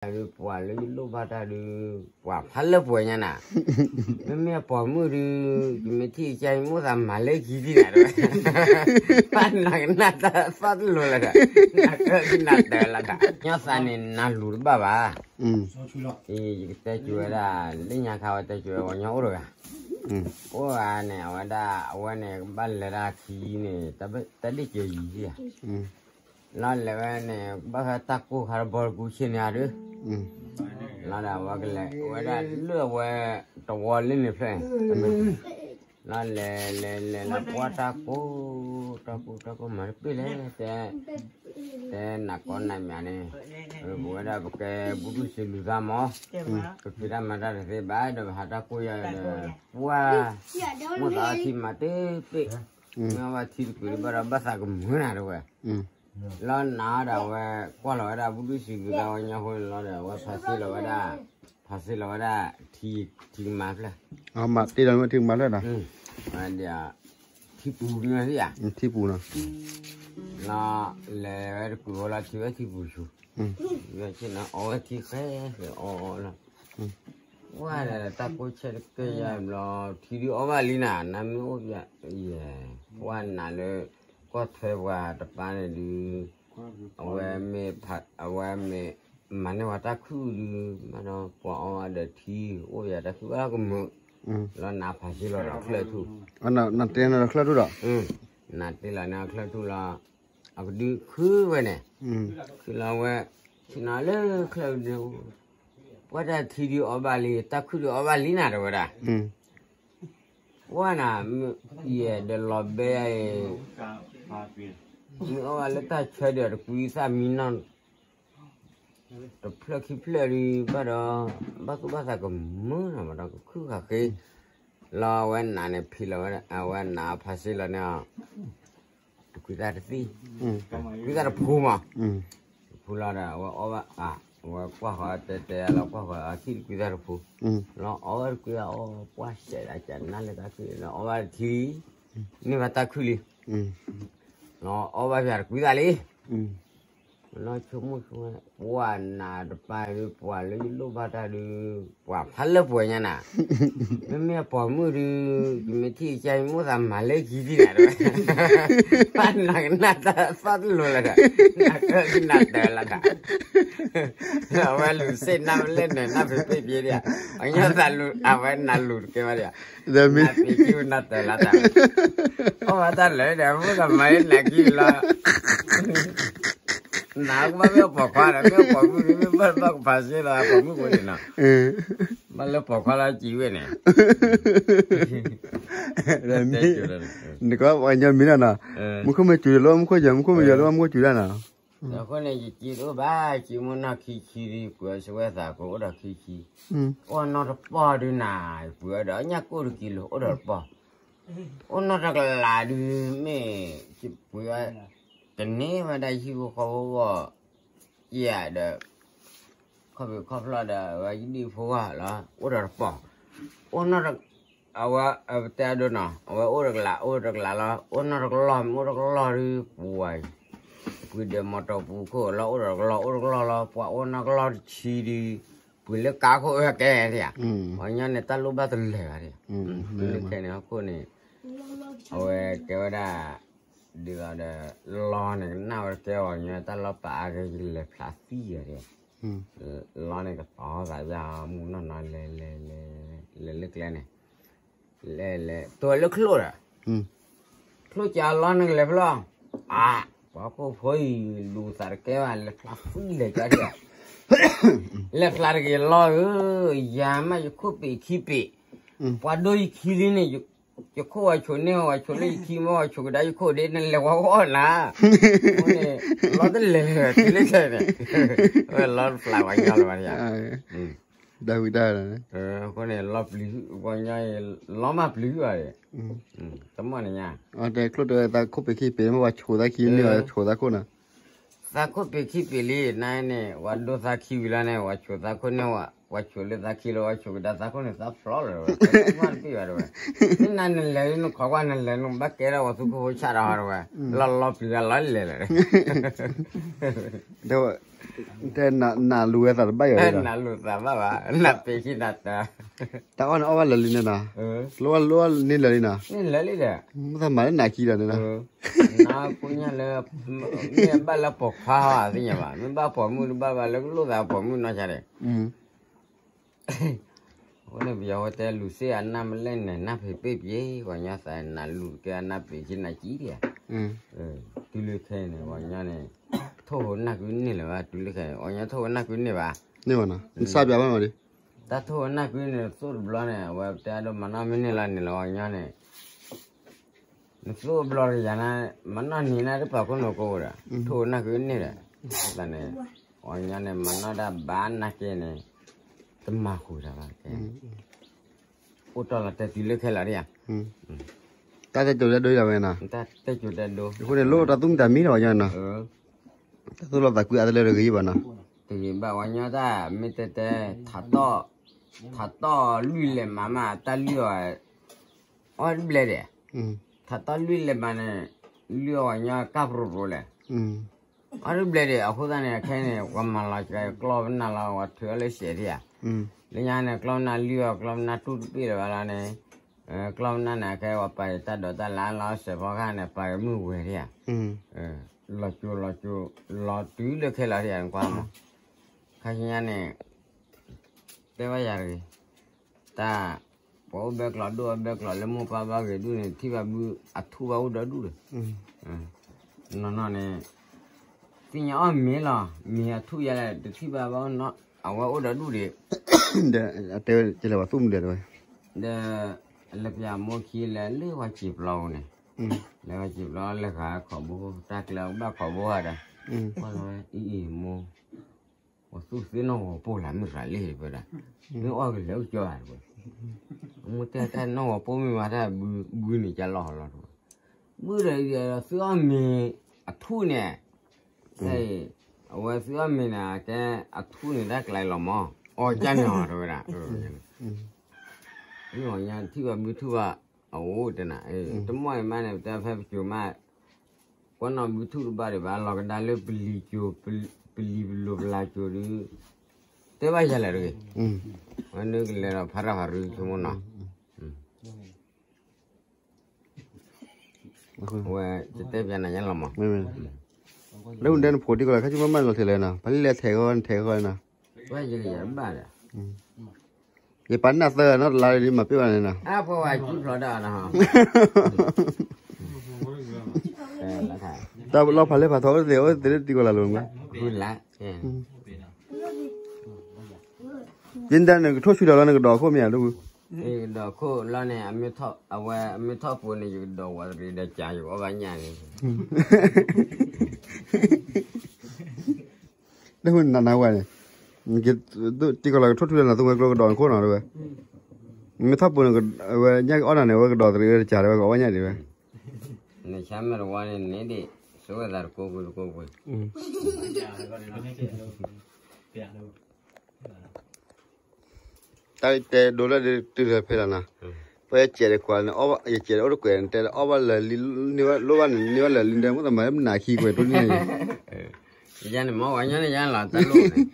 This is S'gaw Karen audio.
ဒုးပှၤလၢယလိၣ်ဘၣ်တၢ်ဒုး ပှၤဖးလၢပှဲၤညါနၤ, မ့မ့ၢ်အပိာ်မုၣ်ဒုး ယမ့ၢ်ထံၣ်ကစၢ်ယမိၣ်သးမၤလၢခံသံနၤတဝဲ, ဘၣ်နၤကနၣ်တၢ်သီၣ်တလိၤလၢၤဒီး, နၤကနၣ်တၢ်လၢၤဒီး ညီသးန့ၣ်နၤလူၤတဘၣ်ဘၣ်, ယကတဲက့ၤဝဲဒၣ် လၢညါခါဝဲတဲက့ၤဝဲ ပှၤညီအိၣ်တဂၤ, အိၣ်ဂၤန့ၣ် အဝဲဒၣ် အဝဲန့ၣ် ကဘၣ်လဲၤဒၣ်ခံန့ၣ် တၢ်ဒ့ၣ်ကၢၤယံၤဧါ လီၤလဲၤဝဲန့ၣ် ဘၣ်ဃးတၢ်ကိၢ်ခါတဘီတကူဆ့န့ၣ်ဧါဒုး, လီၤဒီးအဝဲကလဲၤဝဲဒၣ်လၢအဝဲတဝီလၢန့ၣ်ဖျၢၣ်, လီၤလဲၤလဲၤလဲၤလီၤပှၢ်တၢ်ကိၢ်, တၢ်ကိၢ် တၢ်ကိၢ်မၤတပ့ၢ်လဲၣ်, တဲနၤကိးနၤမးန့ၣ်, ပဝဲဒၣ်ပကဲဘူၣ်ဒူၣ်စံးလူၤသးမး, ပဖံးတၢ်မၤတၢ်တသ့ဘၣ်ဒီး ပဟးတၢ်ကိၢ်ယၤဒီး ပှၢ် မိၣ်သးအထံမၤတပ့ၢ်, မ့ၢ်ဘၣ်ထံတကွံာ်ဘၣ်ဒီး ဘၣ်သးကမုာ်နၤတဝဲ, လီၤနၤဒီးအဝဲ ကွၢ်လီၤဝဲဒၣ်ဘူၣ်ဒူၣ်စံးလူၤသးဝဲညါဃိန့ၣ်လီၤဒီး အဝဲဖးစ့လီၤဝဲဒၣ်, ဖးစ့လီၤဝဲဒၣ် ထံကမၤဖျၢၣ်, ထံပူၤ, ထံပူၤ, လီၤလဲၤဝဲတကွံာ်ဝဲလီၤ ထံဝဲထံပူၤဆူ, ဝဲဆ့ၣ်နီၤ အီဝဲထံဃဲဃဲအီအီလီၤ, ဝဲဒီးတၢ်ကိၢ်ဆဲးတကဲယၤဘျီ, ထံဒုးအီၣ်ဘၣ်လံနၤ နမ့ၢ်အိၣ်ယၤ, ယဲ, ပှၢ်နၤလၢ ကီၢ်ထွဲပှၤတပၤန့ၣ်ဒုး, အဝဲမ့ၢ်, အဝဲမ့ၢ်မၤန့ၢ်ဝဲတၢ်ခုၣ်ဒုး, မ့ၢ်ဒီးပှၤအီၣ်ဝဲဒီးထံ, အိၣ်ယၤတၢ်ခုၣ်ဘၣ်ကမုာ်, လီၤနၤဖးစ့လီၤဒီးချၢၣ်ထူၣ်, နၤတဲနၤဒီးချၢၣ်ထူၣ်ဒီး, နၤတဲလီၤန့ၣ်ချၢၣ်ထူၣ်လီၤ, အကဒုးခုဝဲန့ၣ်, ခုလီၤဝဲ, ဆ့ၣ်နီၤလၢချၢၣ်ဒုး, ပှၢ်တၢ်ထံဒုးအီၣ်ဘၣ်လံ တၢ်ခုၣ်ဒုးအီၣ်ဘၣ်လံနၤတဝဲဒၣ် ပှၢ်နၤ, ယဲဒီးလီၤဘဲအံၤ, မ့ၢ်အီၣ်ဘၣ်လၢတၢ်ဆၢဒီးတကွံသၣ်မံနီၢ်, တဖျၢၣ်ခံဖျၢၣ်ဒုးဘၣ်ဒီး, ဘၣ်သူၣ်ဘၣ်သးကမုာ်နၤမးဒီးကခုၣ်ဃာ်ဃ့, လီၤအဝဲနၤန့ၣ်ဖံးလီၤဝဲဒၣ် အဝဲနၤဖးစ့လီၤန့ၣ်, တကွံသၣ်တသံၣ်, တကွံသၣ်တဖိမး, တဖိလီၤဒီး အဝဲအီၣ်ဘၣ်, အဝဲကွၢ်ဃီၤတဲတဲလီၤကွၢ်ဃီၤအထံၣ်တကွံသၣ်တဖိ, လီၤအီၣ်ဝဲတကွံသၣ်အီၣ် ပှၢ်စဲးဒၣ်ကနၣ်လၢတၢ်ခုၣ်လီၤအီၣ်ဘၣ်တထံလံ, န့ၢ်ဘၣ်တၢ်ခုၣ်လံ, လီၤအီၣ်ဘၣ်ဖဲတကွံသၣ်လံ လီၤဆိကမိၣ်ဆိကမိၣ်, ပှၢ်နၤတပၤဒုး ပှၤလၢယလိၣ်ဘၣ်တၢ်ဒုး, ပှၤဖးလၢပှဲၤညါနၤ, မ့မ့ၢ်အပိာ်မုၣ်ဒုး, ယမ့ၢ်ထံၣ်ကစၢ်ယမိၣ်သးမၤလၢခံသံနၤတဝဲ, ဘၣ်နၤကနၣ်တၢ်သီၣ်တလိၤလၢၤဒီး, နၤကနၣ်တၢ်လၢၤဒီး အဝဲလူၤစ့ၣ်နၢ်ပလဲၣ်နၢၤနၢ်ဖံးဖံးဒံးဧါ, အညီသးလူၤ အဝဲနၤလူၤတကဲဘၣ်ဒံးဧါ, နၤဖံးခံဝဲနၤတၢ်လၢၤတၢ်, အီၣ်ဘၣ်တၢ်လၢာ်ဒီး မုၣ်ကမၤနၤခံလီၤ, နၤကဘၣ်မ့ၢ်အပိာ်ခွါဒီး မ့ၢ်အပိာ်မုၣ် မ့ၢ်ဘၣ်ဘၣ်ကဖးစ့လီၤ ပိာ်မုၣ်ဖိန့ၣ်နီၤ, ဘၣ်လၢပိာ်ခွါလီၤစံးဝဲန့ၣ် နကညီမံၤနီၤနီၤ, မူခိၣ်မ့ၢ်စူၤလၢမူခိၣ်ယဲၤ မူခိၣ်မ့ၢ်ယဲၤလၢမူခိၣ်စူၤဒၣ်နီၤ, အဃိန့ၣ် ယစံးတအိၣ်ဘၣ် စံးမိၣ်နီၢ်ခံဆံဒီး ပှၤစဝဲသးကအိၣ်ဒီးခံဆံ, အိၣ်နီၢ်တပီၢ်ဒုးနၤ, ပှၤဒီးညၣ်ကိၢ်တကံလိၤ အိၣ်ဒီးတပီၢ်, အိၣ်နီၢ်တကလးဒုးမ့ၢ်, ပှၤ ကန့ၢ်ဝဲဒၣ်ဟံၣ်ဖိဃီဖိဂီၢ်, ယဲဒီး ခီၣ်ဖံးခီၣ်ဖျီၣ်ဒီး အဝဲယဒံၣ်ဖိဂီၢ်လီၤ အိၣ်ဒီးတပီၢ်, အိၣ်နီၢ်တ, အဝဲတဲအဒိနီၤ အဝဲအိၣ်တကလး အိၣ်တကလးလီၤ အိၣ်နီၢ်တကလီၢ် မ့ၢ်အိၣ်တကလီၢ်ဒုး ပှၤ ပှၤဒီးမီတီပူၤခိၣ်လီၤ အိၣ်ဒီးတကလီၢ် အိၣ်တကလီၢ်လီၤ ပှၤအိၣ်နီၢ်ကလီၢ်တဆံဒုး ပှၤလၢကါခိၣ်အၢကဲဒၣ်, ပှၤညီန့ၣ် တၢ်လိၣ်ဘၣ်တလၢာ်ဘၣ်ဒၣ်, လၢခဲန့ၣ်ဟီၣ်ခိၣ်န့ၣ်, အဝဲကဲဝဲဒၣ် ဒ်သိးဒီး လီန့ၣ် ကနၣ်ဝဲကဲအီၤညီ တၢ်လီၢ်ပာ်အါဂ့ၤ ယလဲၤဖျါသံယၤဒၣ်, လီန့ၣ်ကတီၤသးယၤ မူနီၢ်နီၢ်လဲၤလဲၤလဲၤ လဲၤလၢကျဲန့ၣ်, လဲၤလဲၤ တိၤလၢချိၣ်ဒီး, ချိၣ်ကလီန့ၣ်ကလဲၤဖျီ, အါ, ပှၤဟီၣ်ခိၣ်ဖိအံၤ လူၤသးတကဲဘၣ် လဲၤဖျါသံလဲၤကါဒၣ်, လဲၤဖျါတက့ၤလီဧၢ, ယၤမးယခိၣ်ပ့ၤခံပ့ၤ, ပှၤဒိယခံလံန့ၣ် ယခိၣ်ဝဲဆိးန့ၢ်ဝဲဆိးလၢယခံမ့ၢ်ဝဲဆိးကဒါယခိၣ်ဒ်န့ၣ်လဲၤဝဲအီၣ်နၤ, အဃိန့ၣ် လီတလဲၤလၢၤထံလၢခဲန့ၣ်, ဝဲလီတဖျါဝဲညီလၢၤဘၣ်ဒၣ်, ဒၣ်ဝံၤဒၣ်, အဃိန့ၣ် လီပျံၤ ပှၤညီအံၤ လီမးပျံၤဘၣ်, တမ့ၢ်န့ၣ်ညါ, တၢ်ချိၣ်တဲဝဲသးခိၣ်ပ့ၤခံပ့ၤ မ့ၢ်ဝဲဆိးသးခံန့ၢ်ဝဲဆိးသးခိၣ်နၤ သးခိၣ်ပ့ၤခံပ့ၤလံ နန့ၣ် ဝဲဒိသးခံဝံၤလီၤန့ၣ် ဝဲဆိးသးခိၣ်န့ၢ်ဝဲ ဝဲဆိးလၢသးခံလီၤ ဝဲဆိးကဒါသးခိၣ်န့ၣ် သးဖျိလီၤ ဝဲတမ့ၢ်တပ့ၢ်ဘၣ်တဝဲ, နနၤနလဲၤနခိးကွၢ်နလဲၤနဘၣ်ကဲထီၣ်ဝဲသူခိၣ်ဖိဆၣ်ဒီးတဝဲ, လီၤလီၤပျံၤဂၤလီၤလဲၤလီၤ, ဒီး တဲနလူၤဝဲသးတဘၣ်ယၤ, နလူၤသးဘၣ်ဘၣ်, နပ့ၤခံနၤတၢ်, တၢ်အီၣ်န့ၣ်အီၣ်ဘၣ်လၢာ်လံန့ၣ်နီၤ, လိၣ်ဘၣ်လိၣ်ဘၣ်န့ၢ်လၢာ်လံနီၤ, န့ၢ်လၢာ်လံဒီး, မ့ၢ်သးမၤလၢနၤခံဒီးန့ၣ်နီၤ, နပညၣ်လၢ, မ့ၢ်ဘၣ်လၢပိာ်ခွါဟီသ့ၣ်ညါဘၣ်, မ့ၢ်ဘၣ်ပိာ်မုၣ်တဘၣ်ဘၣ်လၢကလိၣ်သးပိာ်မုၣ်နီၢ်ဆါဒီး အဃိန့ၣ် ပယီၤဝဲတဲလူၤစ့ၢ်အနၢ်မလဲၣ်န့ၣ် နၢ်ဖံးပ့ၢ်ပျ့ၤ, ပှၤကညီသးနလူၤကဲအနၢ်ပ့ၤက့နၤကံဒံဧါ, တုၤလၢခဲအံၤန့ၣ် ပှၤကညီန့ၣ်, ထိၣ်ဖိနၢ်ကုန့ၢ်လၢၤဘၣ်, တုၤလၢခဲအံၤ ပှၤကညီထိၣ်ဖိနၢ်ကုန့ၢ်ဘၣ်, န့ၢ်ဘၣ်နီၤ, နစၢ်ပၠးဘၣ်မးဒံး, တၢ်ထိၣ်ဖိနၢ်ကုန့ၣ် သိၣ်တဘျီန့ၣ် အဝဲတဲအဒိမၤနီၣ်မ့ၢ်န့ၢ်လီၤန့ၣ်လီၤ ပှၤကညီန့ၣ် နသူၣ်ဘျီတယၤန့ၣ် မၤနီၣ်နံၤန့ၣ်တပာ်ခိၣ်နူာ်ကိးဒီး, ထိၣ်နၢ်ကုန့ၢ်ဒီး, အသးန့ၣ်, ပှၤကညီန့ၣ် မၤနီၣ်ဒၣ်ဘၣ်နၢ်က့န့ၣ်, တမၤဃုာ်တၢ်ဘၣ်ကဲ, အိၣ်တီၢ်လီၤတဲာ်တုၤလၢခဲလၢာ်ဒံးဧါ, တၢ်တဲစိၤတဲဒိလီၤဝဲနီၤ, တၢ်တဲစိၤတဲဒိ, အဃိန့ၣ် လိၣ်တၢ်သူၣ်မံတၢ်မံလီၤ ပှၤကညီနီၤ, တၢ်သူၣ်လီၤသးကွံအါတလၢတဂ့ၤဘၣ်နီၤ, တဂ့ၤဘၣ် ပှၤကညီတၢ်မ့ၢ်တဲတဲ, ထးတီၢ်လွံၢ်လဲၤမးမး တၢ်လွံၢ်အီၤ အီၣ်တဘျဲၣ်ဒံး, ထးတီၢ်လွံၢ်လဲၤမးန့ၣ်, လွံၢ်အီၤပှၤကညီကၢ်ပရိပရိလဲၣ်, အီၣ်တဘျဲၣ်ဒံး အဃိသတးန့ၣ် ခဲအံၤန့ၣ် ပှၤမၤလီၤစှၤကျီၢ်ပနၢ်လီၤ ပှၤထုးအီၤလၢစဲးဒံးဧါ, လၢညါန့ၣ် ကျီၢ်ပနၢ်လွံၢ်အီၤ ကျီၢ်ပနၢ်တူၢ်တပ့ၢ်လၢၤဘၣ်လီၤန့ၣ်, ကျီၢ်ပနၢ်န့ၣ် ခဲအံၤပှၤပာ်က့ၤတၢ်ဒိးတၢ်လၢ်လီၤစဲးဖီခါန့ၣ် ပာ်က့ၤမုၢ်ဝဲဒံးဧါ, လီၤကၠိလီၤကၠိ, လီၤတုၤလၢခဲလၢာ်ဒံးဧါ နကွၢ်မး, ခါဆူညါန့ၣ် တဲဘၣ်ယၤတဂ့ၤ, တၢ်, ပှၤအိၣ်ဘဲကျိးဒိၣ်အဘဲကျိးလၢမိၢ်ပၢ်ဘၣ်ဂ့ၤဒူၣ်န့ၣ် ထံၣ်ဘၣ်ဘု အထူၣ်ဘၣ်အိၣ်ဒီဒူၣ်ဒီး, နီၢ်နီၢ်န့ၣ်, သ့ၣ်ညါအီၣ်မ့ၤလီၤ မ့ၤအထူၣ်ယဲလဲၣ် တထံၣ်ဘၣ်ဘၣ်, အဝဲအိၣ်ဒီဒူၣ်ဒံး, ဒီးတဲဝဲကလဲၤပှၤသူၣ်မုၢ်ဒဲးတဝဲ, ဒီး, လဲၤပျးမိၢ်ခံလဲၤလၢပှၤစံာ်ပျီပူၤန့ၣ်, လဲၤပှၤစံာ်ပျီလၢဃာ်ခိးဘိ တၢ်ကျဲဘၣ်ခိးဘိဃာ်ဒီး, ကွၢ်လီၤဝဲအံၤအံၤမိၢ် ပှၤသူၣ်သ့ၣ်နီၣ်ဂီၤပိၢ်လၢမုၢ်ဃာ်လံတဝဲဒၣ်, မ့ၢ်အီၣ်ကလဲၤအိၣ်ကၠီဧါတဝဲ, မိၢ်တဲတၢ်နီၣ်ဂီၤပိၢ်မ့ၢ်မးတၢ်ဘုန့ၣ်ကလီၤလီၤတဝဲ, ဘုဒီးသုအီၣ်မ့ၤအထူၣ်န့ၣ်, အဝဲသုအီၣ်မ့ၤန့ၣ် ကဲအထူၣ်န့ၣ်တၢ်ကျဲလီၤမး, အီၣ်ကၢ်န့ၣ်အီၤတဝဲဒၣ်, မ့ၢ်အီၤညါထံၣ်ဘၣ်ဘုထူၣ်ဘၣ်, အအိၣ်တနၤ, တမီၢ်အံၤမးန့ၣ် ပတဲဖဲပစိၤမး ကွၢ်နီၣ်ဘုထူၣ်တဘၣ်ဒံးဘၣ် လီၤကဒါလၢပလံၤစိၤ, ပလံၤပလိၤပလၤစိၤဒုး, တဲဘၣ်ယၤလဲၣ်တဂ့ၤ, ဝဲနုကလဲၤဒီးဖးရၣ်ဖးရူဆိကမိၣ်နီၤ, ဝဲ, ယတဲပျးနၤညါလီၤမး, လၢနတဲနဖိးတံၢ်ကီးလီၤ ခါဆူမ့ၢ်မးလီၤထဲလဲၣ်နီၤ ဖးလံလဲၤထဲးဃီထဲးဃီနီၤ, ဝဲယကယၤဘၣ်ဒီး ယပာ်နၢ်သၢနီတလါလံမၤပ့ၢ်ဘၣ်န့ၣ်နီၤ, တၢ်လီၤဖးလဲၢ်ဖးထီအိၣ်သ့ၣ်အိၣ်သ့ၣ်လၢတံၢ်ကီၢ်လၢ်လီၤ, ယတၢ်န့ၣ်ကထိၣ်ဆူဒီးလီၤန့ၣ်ကဒီးခိၣ်မ့ၢ်ဧါဒိၣ်ဘု, ဒီးခိၣ်လီၤန့ၣ်, အဝဲအမ့ၢ်ထီၣ်ပူၤန့ၣ် ယကဒီးဝးတရံးဒီးကးယကအီၣ်ဘၣ်ညၣ်န့ၣ် တၢ်နးနးဝဲန့ၣ်, တံၢ်ကီၢ်လၢကထိၣ်ထူလၢနသုဝဲကျိကဒီးနခိၣ်နီၤတဝဲ, မ့ၢ်ထီၣ်ပူၤန့ၣ်, ဝဲညၣ်ကအီၣ်နၤန့ၣ် ဝဲကဒီးတရံးဝဲတကးတဝဲကအီၣ်ဘၣ်ညၣ်ဒံးဝဲ, နဆါမ့ၢ်တဝါန့ၣ်န့ၣ်ဒံး, ဆိဝဲသးတကိးကွံာ်တကိးကွံာ်, တၢ်တဲဒိလၢတုၤလၢဖဲလီၤနီၤ, ပယကဲးတကွၢ်န့ၣ်, ယကဲးတအိၣ်တကွဲးန့ၣ် တဲအီၣ်ဘၣ်လၢာ်လံ, လိၣ်ဘၣ်န့ၣ်န့ၢ်ဘၣ်လၢာ်လံဒီး မ့ၢ်တမၤလၢမနၤခံကွဲးတိၢ်န့ၣ်, ယၤန့ၣ်မ့ၢ်ဝဲညီန့ၣ်ယၤလီၤတၢ်လိၣ်န့ၣ်